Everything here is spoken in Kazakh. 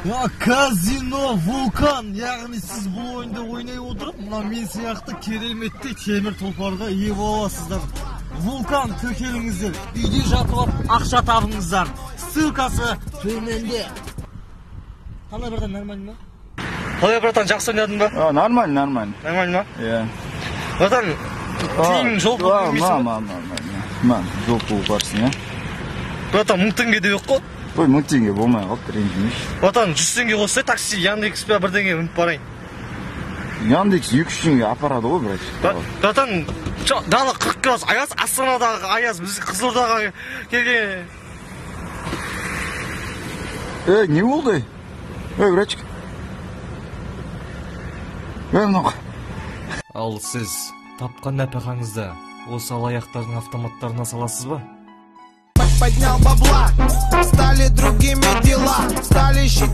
Казино Вулкан, яғни сіз бұл ойынды ойнай отырып, мына мен сияқты кереметтей темір тұлпарға ие боласыздар. Вулкан, тіркеліңіздер, үйде жатып алып ақша табыңыздар. Ссылкасы төменде. Қалай, братан, нормально ма? Қалай, братан, жақсы ойнадың ба? А, нормально, нормально. Нормально ма? Иә. Братан, тиын жол Ма, бермейсің ма, ба? Ма, ма, ма, жол пұл барсың, иә. Братан, 1000 теңге деп қой. Ой, 1000 теңге болмай қалды, ренжімеші. Братан, 100 теңге қоссай, такси, Яндекс па, бірдеңе мініп барайын. Яндекс 2-3 теңге апарады ғой, братчик. Братан, дала 40 градус аяз, Астанадағы аяз, біз Қызылордаға келген. Ей, не болды? Ей, братчик. Ей, мынау. Ал сіз тапқан нәпақаңызды осы алаяқтардың автоматтарына саласыз ба? Поднял бабла, стали другими дела, стали считать.